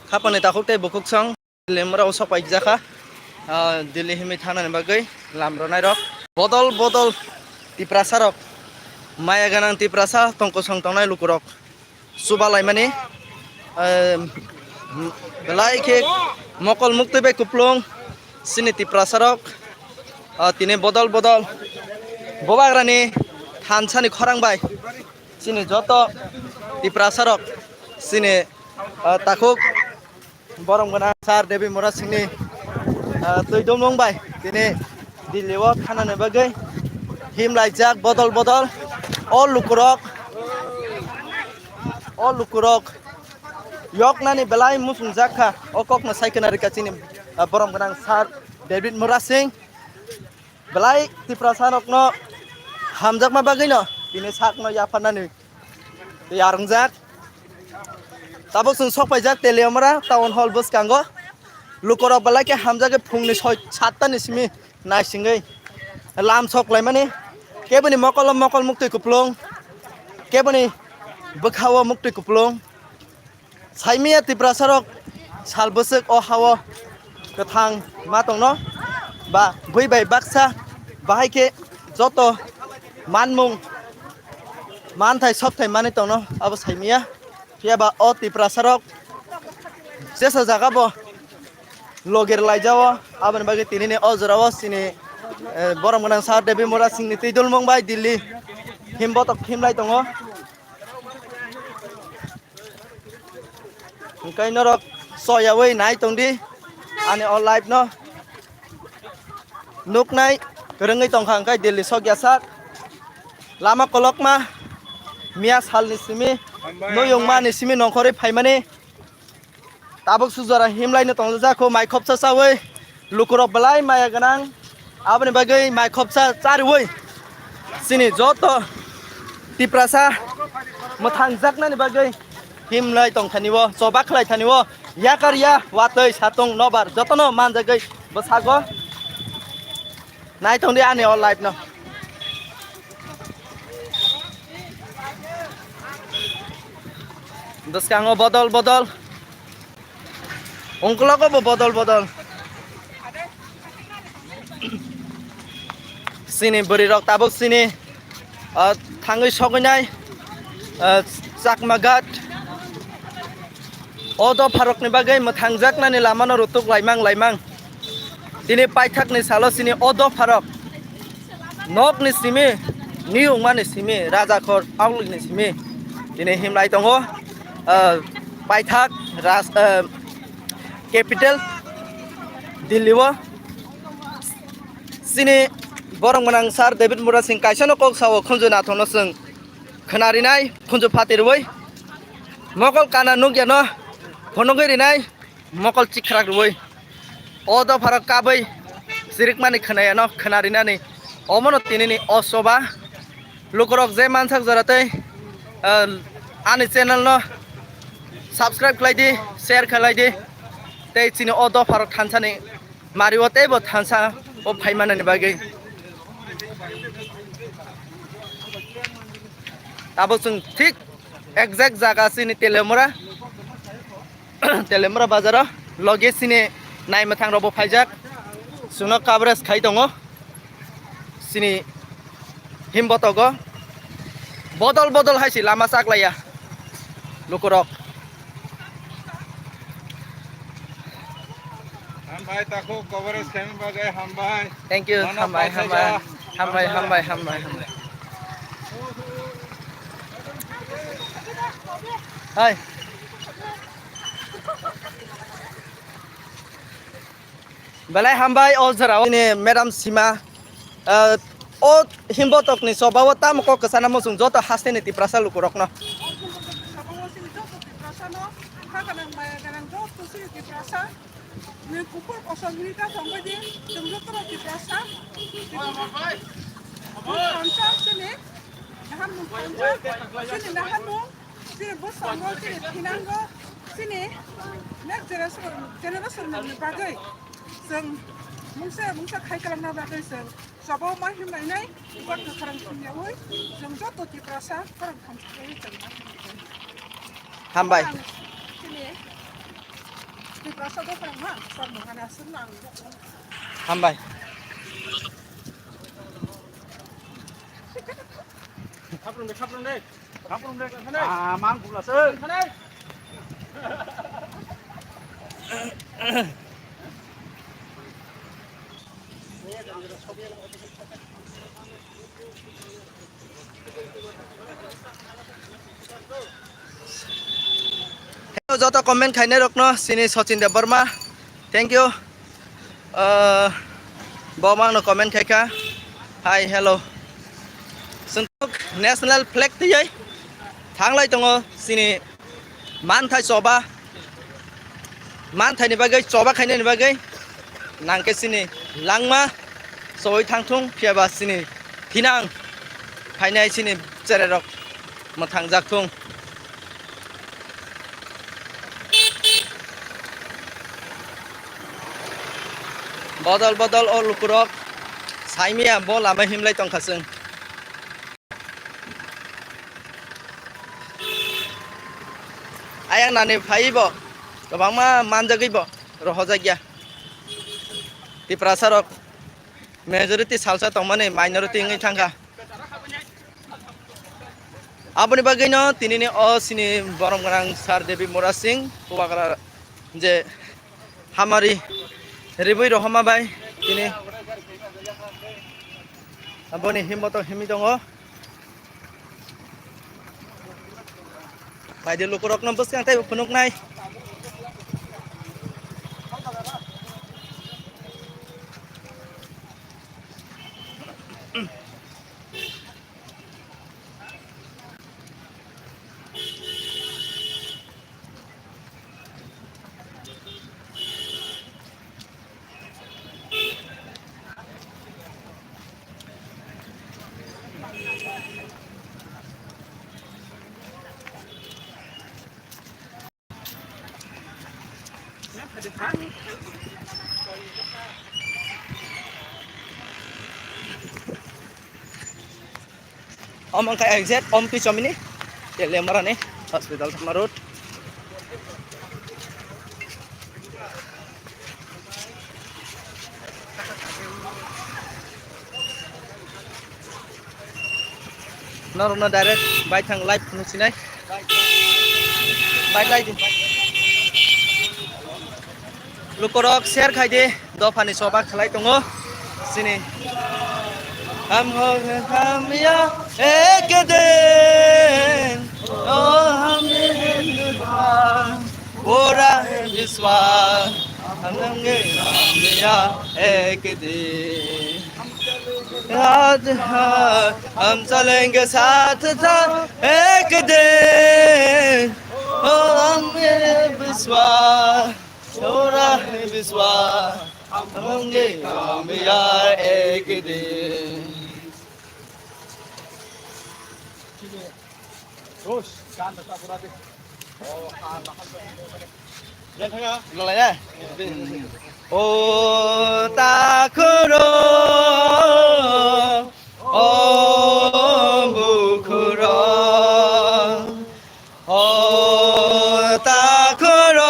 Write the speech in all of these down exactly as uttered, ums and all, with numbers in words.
Khapangni takhuk tei bukhuksong Delhi mora o sok paijak kha. Ah, Delhi himwi thangnani bagwi lam rwnairok. Bodol bodol Tiprasarok, maya gwnang Tiprasa tongkosong tongnai lukurok. Chuba laimani, eh, belai khe mokol muktwi bai kuplung chini Tiprasarok, ah, tini bodol bodol Bubagrani thansani khorang bai chini joto Tiprasarok chini, ah, takhuk borom gwnang sir David Murasingni, ah, twi dumlung bai tini Delhi o thanani bagwi himlaijak bodol bodol. O lukurok, o lukurok yoknani belai muchungjak kha. O kokno sai khna rwkha chini, ah, borom gwnang sir David Murasing. Belai Tiprasarokno hamjakma bagwino tini sakno yapharnani tei arwngjak. Tabuk chwng sok paijak Teliamura Town Hall bwskango. Lukurok belai khe hamjagwi phungni soi satta ni simi naisingwi lam sok laimani. Keboni mokolo mokol muktwi kuplung, keboni bwkhao muktwi kuplung. Saimia Tiprasarok sal bwswk o hao kwthang ma tongno ba bui bai baksa bahai khe joto manmung manthai sokthai manwi tongno abo saimia. Phiya ba o Tiprasarok jesa jaga bo loger laijao, aboni bagwi tinini o jorao chini, eh, borom gwnang sir David Murasingni twi dulmung bai Delhi himbotok himlai tongo. Hwnkhe norok soyawi nai tongdi ani o live no. Nuknai kwrwngwi tongkha hwnkhe Delhi sokya sak. Lama kolokma miya salni simi, nuyungmani simi nongkhorwi phaimani. Tabuk sujora himlaino tongjak kho mai khopsa chawi. Lukurok belai maya gwnang, aboni bagwi mai khopsa chariwi chini joto Tiprasa mwthangjaknani bagwi himlai tongthani o, choba khlai thani o, yakar ya watwi satung nobar jotono manjagwi bwsago. Naithong di ani o live no. Bwskango bodol bodol. Ungkologo bo bodol bodol. Sini bwrwi rok tabuk sini, ah, thangwi sogwi nai, ah, Chakma Ghat. O dopharokni bagwi mwthangjaknani lamano rutuk laimang laimang. Tini paithakni salo sini o dopharok nokni simi, niyungmani simi, rajakhor Auglikni simi tini himlai tongo. Ah, paithak ras-, ah, capital Delhi o. Chini borok gwnang sir David Murasing kaisano kok sao khunju nathokno chwng khwna rinai, khunju phatirwi mokol kana nukya no phunugwi rinai, mokol chikhrak rwi o dopharok kabwi chirikmani khwnaya no khwna rinani omono tinini o choba. Lukurok je mansak jora tei, ah, ani channel no subscribe khlai di, share khlai di, tei chini o dopharok thansani mario teibo thansa o phaimanani bagwi. Tabuk chwng thik exact jaga chini Telemura. Telemura bazaro loge sini naimwthang rokbo phaijak. Chwngno coverage khai tongo. Sini himbotogo bodol bodol hai si lama chaklaiya lukurok. Hambai takhuk coverage khaimani bagwi hambai. Thank you, mano hambai, paisa hambai, ja. Hambai, hambai, hambai, hambai. Hai. Belai hambai o jorao ni madam Sima, ah, o himbotokni chobao tamo kok kwchana muchung joto hasteni Tiprasa lukurokno. O himbotokni chobao chini joto Tiprasano, ha gwnang maya gwnang joto chini Tiprasa, ni kuphur kosom hini ta tongbai di, chwng joto no Tiprasa. Thansa chini, nahan mung thansa, chini nahan mung. Chini bwskango, chini thinango, chini next generation, generation ni bagwi chwng mungsa mungsa khai kwlangna bagwi chwng Sabo ma himlainai, ubar kwkhwrang thumyawi, chwng joto Tiprasa khorang thamsawi chwng ma himlainai. Hambai. Ang chini Tiprasa do khorang ma, sor mangana sung ang. Hambai. Khaprum de, khaprum de. Khaprum de, khaprum de. Ah, mang gula se. Khaprum de. Hello, joto comment khainai rokno chini Sachin Debbarma. Thank you. Ah, bo mangno comment khaikha. Hi, hello. Chwng national flag tiyai thanglai tongo chini manthai choba. Manthaini bagwi choba khainani bagwi nangkhe chini langma chowui thangthung, phiyaba chini thinang phainai chini chererok mwthangjak thung. Bodol bodol o lukurok saimia bo lama himlai tongkha chwng. Ayang nani phaibo kwbangma manjagwi bo rohorjakya. Tiprasa rok majority salsa tongmani minority wngwi thangkha. Aboni bagwino tinini o chini borom gwnang Sir David Murasing Bubagra je hamari ribui rohorma bai tini aboni himboto himwi tongo. Baidi lukurokno bwskang tei phunuknai. Omo wngkha exact Ompi chomini Teliamura ni hospital thangma road. Norokno direct baithang live phunuksinai. Bike lai di. Lukurok share khai di, dophani choba khlai tongo. Sini. Hum ho hum ya ek din, o hum Hindustan, pura hai vishwas, hum honge kamyab ek din. Yaad hai, hum chalenge saath saath ek din. O hum mere vishwas, pura hai vishwas, hum honge kamyab ek din. Lalai ya? O takhurok, o bukhurok, o takhurok,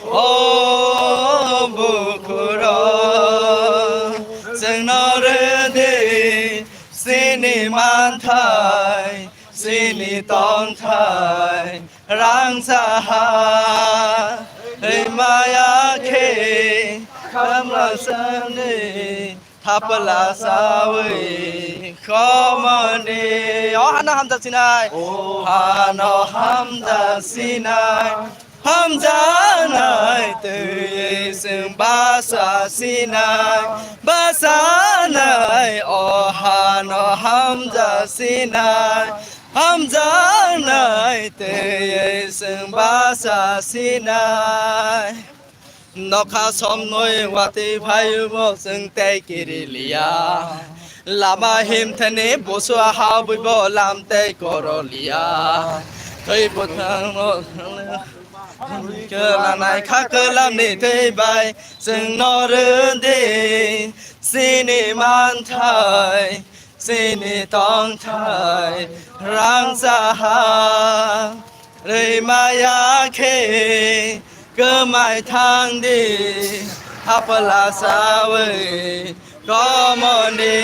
o bukhurok, chwngno rwdi chini manthai, chini tongthai, rangchaha, rimaya khe, khamla sani, thapla sawi, khomoni. O hano hamjak sinai. O hano hamjak sinai. Hamjaknai twiwi chwng basa sinai, basanai, o hano hamjak sinai, hamjaknai twiwi chwng basa sinai. Nokha somnoi watwi phaibo chwng tei kiriliya, lama himthani busu habwibo lam tei koroliya, thwi bwthang. Kwlanai kha kwlamni twi bai chwng no rwdi, chini manthai, chini tongthai, rang chaha rwi maya khe kwmai thangdi, hapla sawi komoni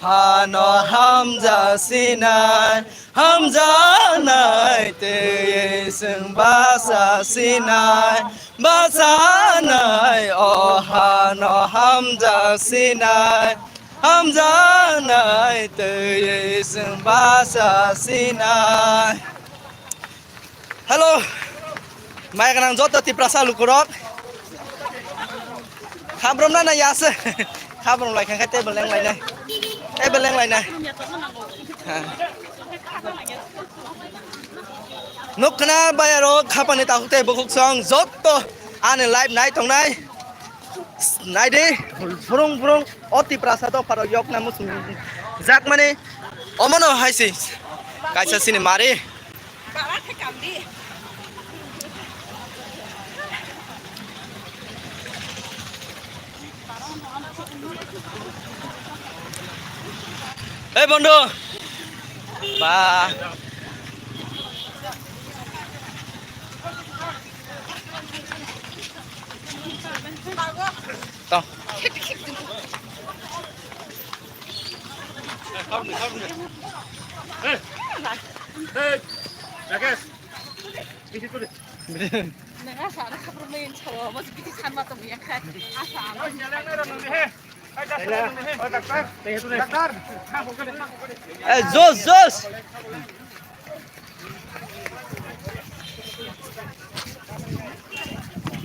hano hamja sinai. Hamjaknai twi chwng bacha sinai, bachanai o hano hamjak sinai, hamjaknai twi chwng bacha sinai. Hello, maya gwnang joto Tiprasa lukurok. Khabrom na na yase. Khabrom lai khan khe table leng lai nai. Table leng lai nai. Ha. Nukna bayaro khapani takhuk tei bukhuk song joto ani live nai tongnai. Nai di, phurung phurung o Tiprasa dopharo yokna muchung jakmani omono hai si kaisa sini mari. Ei bondhu. Ba. To. Hey. Hey. Rakesh. Nang asa ano khaprumwi sawo, mo bisi sanma tongya kha. Asa ano. Eh, Jos, Jos.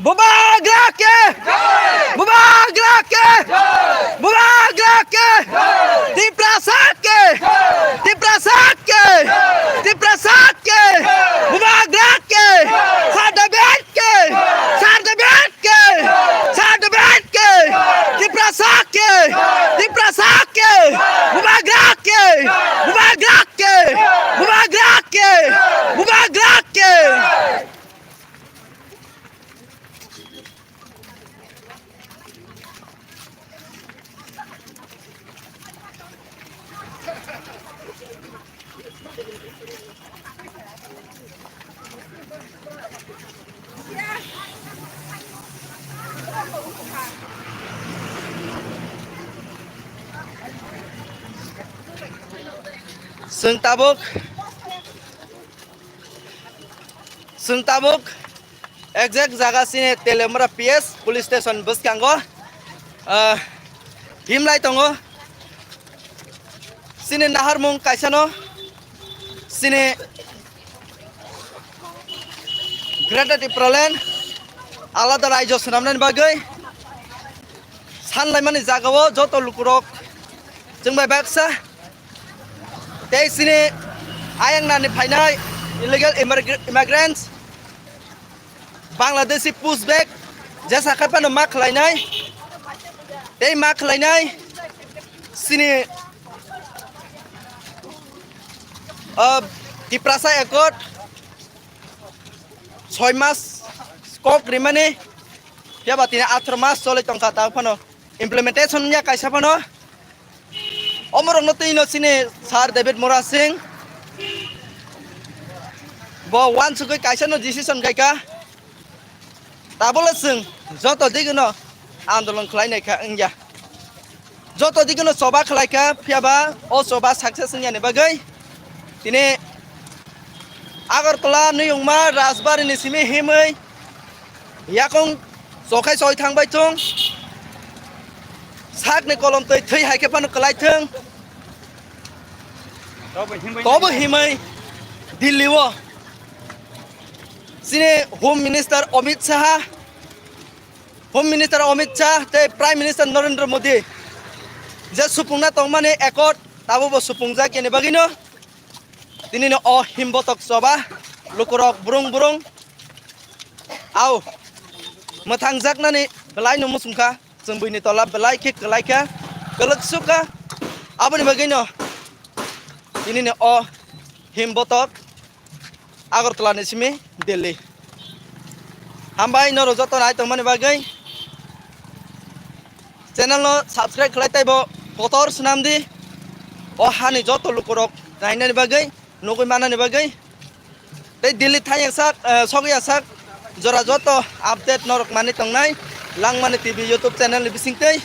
Bubagra ke! Bubagra ke! Bubagra ke! Tiprasa ke! Tiprasa ke! Tiprasa ke! Bubagra ke! Sadabet ke! Sadabet ke! Sadabet ke! Tiprasa ke! Tiprasa ke! Bubagra ke! Bubagra ke! Bubagra ke! Bubagra ke! Chwng tabuk, chwng tabuk exact jaga chini Teliamura P S police station bwskango, ah, himlai tongo. Chini naharmung kaisano, chini Greater Tipraland alada raijo swnamnani bagwi sanlaimani jagao joto lukurok chwng bai baksa tei chini ayang nani phainai illegal immigr-, immigrants, Bangladeshi pushback jesa khai phano ma khlainai tei ma khlainai chini, ah, Tiprasa Accord soi mas kok rimani, phiya ba tini atharo mas choli tongkha, ta phano implementation wngya kaisa phano. Omorokno twi no chini Sir David Murasing bo wansugwi kaisa no decision khaikha. Tabole chwng joto digino andolon khlainai kha wngya. Joto digino choba khlaikha, phiya ba o choba success wngyani bagwi tini Agartala Niyungma Rajbari ni simi himwi yakung chokhai choi thangbai thung, sakni kolom twi thwi hai khe phano kwlai thung. Tobo himwi Delhi o chini Home Minister Amit Shah, Home Minister Amit Shah tei Prime Minister Narendra Modi je supungna tongmani accord, tabukbo supungjak yani bagwino tinino o himbotok choba lukurok brung brung au mwthangjaknani belaino muchungkha, chwng buini tola belai khe kwlaikha, kwlwksukha. Aboni bagwino tinino o himbotok Agartala ni simi Delhi. Hambai norok joto nai tongmani bagwi. Channel no subscribe khlai taibo kotor swnamdi. O hani joto lukurok nainani bagwi, nugwi manani bagwi. Tei Delhi thangya sak, eh, sogwi ya sak, jora joto update norok mani tongnai Langmani T V YouTube channel ni bisingtwi.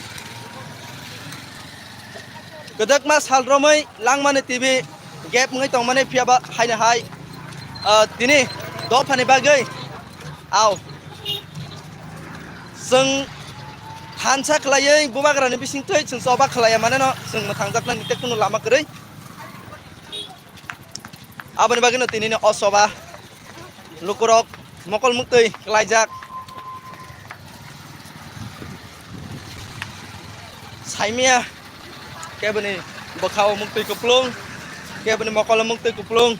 Kwdwkma sal romwi Langmani T V gap wngwi tongmani, phiyaba haino hai, ah, tini dophani bagwi, au, chwng thansa khlaiwi bubagrani bisingtwi chwng choba khlaiya maneno chwng mwthangjaknani tei kunu lama kwrwi. Aboni bagwino tinini o choba lukurok mokol muktwi klaijak. Saimia keboni bwkhao muktwi kuplung, keboni mokolo muktwi kuplung.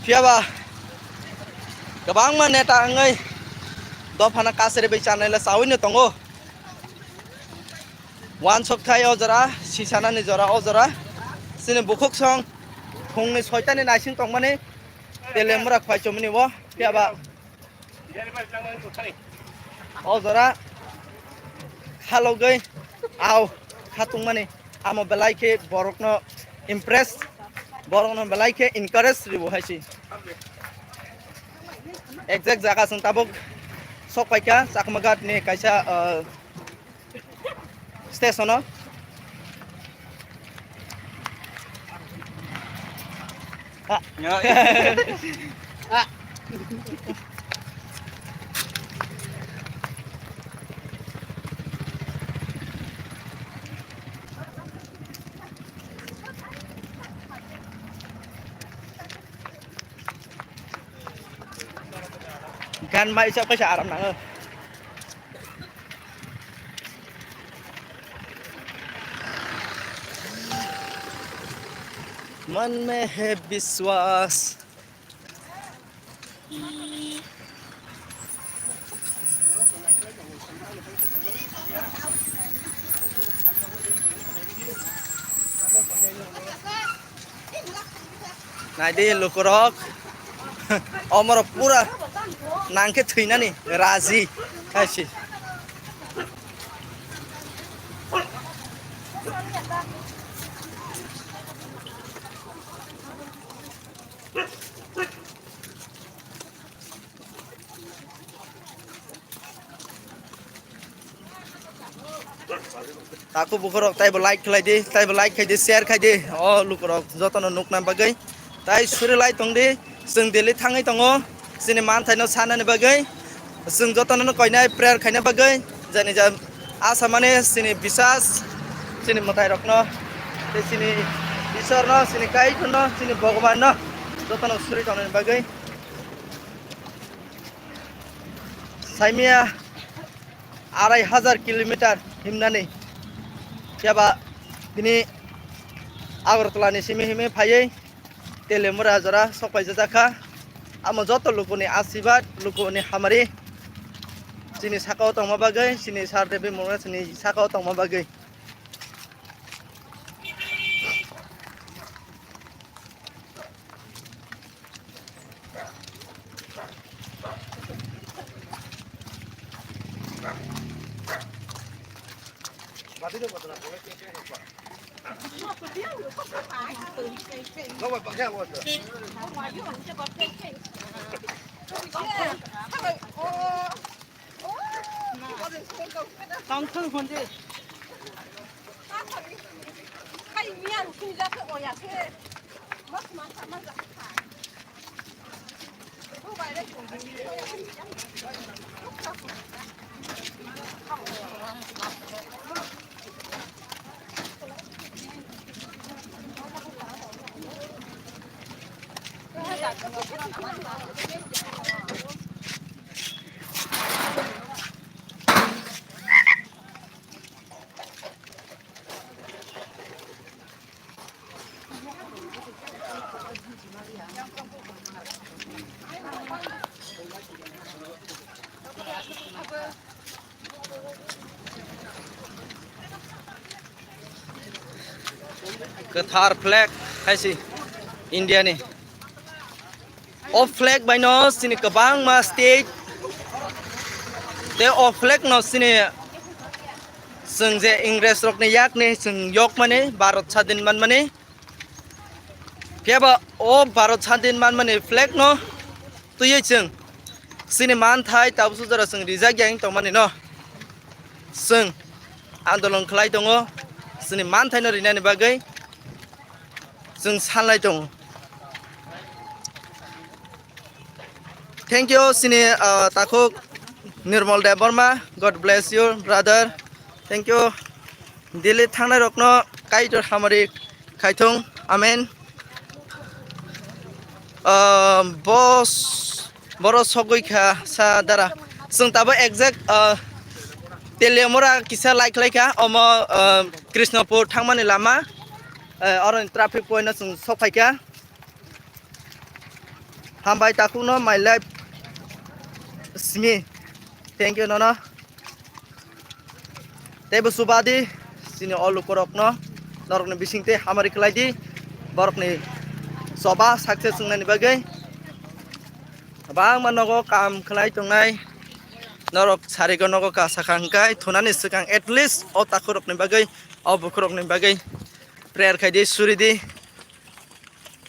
Phiyaba kwbangma neta wngwi dophano kasari bai chanai le chawino tongo. Wansok thai o jora, sisanani jora o jora. Chini bukhuk song phungni soitani naising tongmani Telemura khwaichomani o. Phiyaba o jora khalogwi au khatungmani amo belai khe borokno impress, borokno belai khe encourage ribo hai se. Exact jaga chwng tabuk sok paikha Chakmaghat ni kaisa, ah, station o. Ah. Ah. Gan mai sok kaisa aram nango. मन में है विश्वास। Naidi lukurok. Omorok pura nangkhe thwinani raji. Hai se. Takhuk bukhurok taibo like khlai di, taibo like khai di, share khai di. O lukurok jotono nukna bagwi. Tai suri lai tong di, chwng Delhi thangwi tongo. Chini manthaino sanani bagwi. Chwng jotono koinai prayer khaina bagwi. Jani ja asa mani chini bisas, chini mwtairokno, tei chini Isorno, chini Kaitorno, chini Bhagwanno jotono suri tongnani bagwi. Saimia arai hajar kilometer himnani. Phiya ba tini Agartala ni simi himi phaiwi Telemura jora sok paijak kha. Amo joto lukuni asibad, lukuni hamari chini sakao tongma bagwi, chini sar debi mungna chini sakao tongma bagwi. Tongthung hwnde. Kwthar flag hai se India ni. O flag bai no chini kwbangma state tei o flag no chini chwng je Ingres rokni yakni chwng yokmani Bharat sadin manmani. Phiya ba o Bharat sadin manmani flag no twiwi chwng chini manthai tabuk jora chwng rijak ya wng tongmani no chwng andolon khlai tongo chini manthai no rinani bagwi. Chwng sanlai tongo. Thank you, chini, ah, takhuk Nirmal Debbarma. God bless you, brother. Thank you. Delhi thangnai rokno Kaitor hamari khaithung. Amen. Ah, boss, boro sogwi kha sa dara. Chwng tabo exact, ah, Teliamura kisa lai khlai kha. Omo, ah, Krishnapur thangmani lama. Eh, oro ni traffic point no chwng sok phai kha. Hambai takhuk no my life simi. Thank you nono. Tei bo chuba di chini o luku rok no norok ni bising tei hamari khlai di borok ni choba success wngnani bagwi. Bangma nogo kam khlai tongnai norok sarigo nogo ka sakha hwnkhe thunani swkang at least o takhuk rok ni bagwi o bukhuk rok ni bagwi prayer khai di suri di.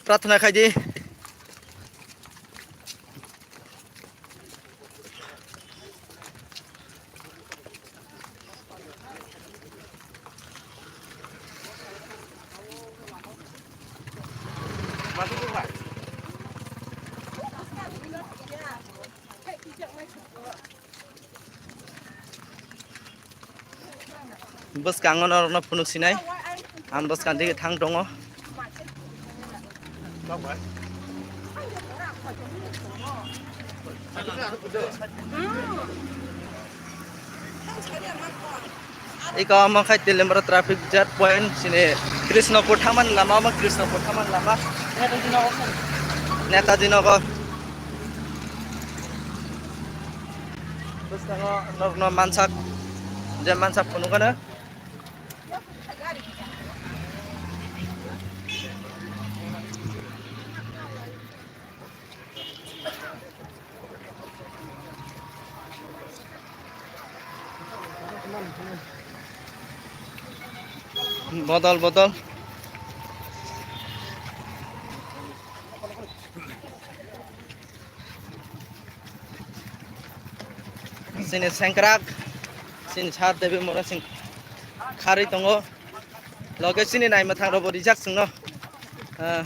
Prathana khai di. Bwskango norokno phunuk sinai. Ang bwskang dige thang tongo. Iko omo khai Teliamura traffic jam point sini Krishnapur thangmani lama, omo Krishnapur thangmani lama. Netaji Nagar. Bwskango norokno mansak, je mansak phunukgano. Bodol, bodol. Chini sengkrak, chini sar debi mora sing kharwi tongo. Loge chini naima thang robo rijak chwngno. Ah.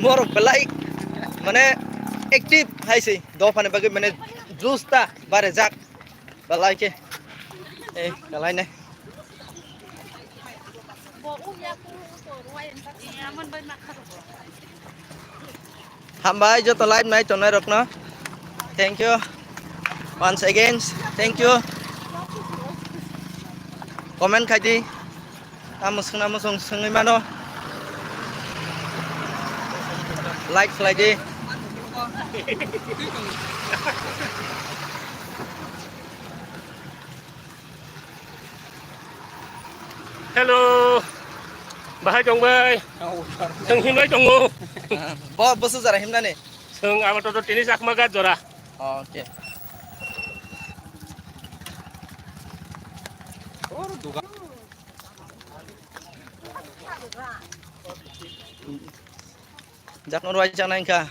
Borok belai mane active hai se dophani bagwi mane justa bare jak belai ke. Eh, kalai ne. Hambai joto live nai tongnai rokno. Thank you. Once again, thank you. Comment khai di. Tamo swngna muchung swngwi mano. Like khlai di. Hello. Bahai tong bai. Tong himlai tongo. Bo, bosu jara himnani. Song abo toto tini chakma gat jora. Okay. Jakno rwai jaknai wngkha.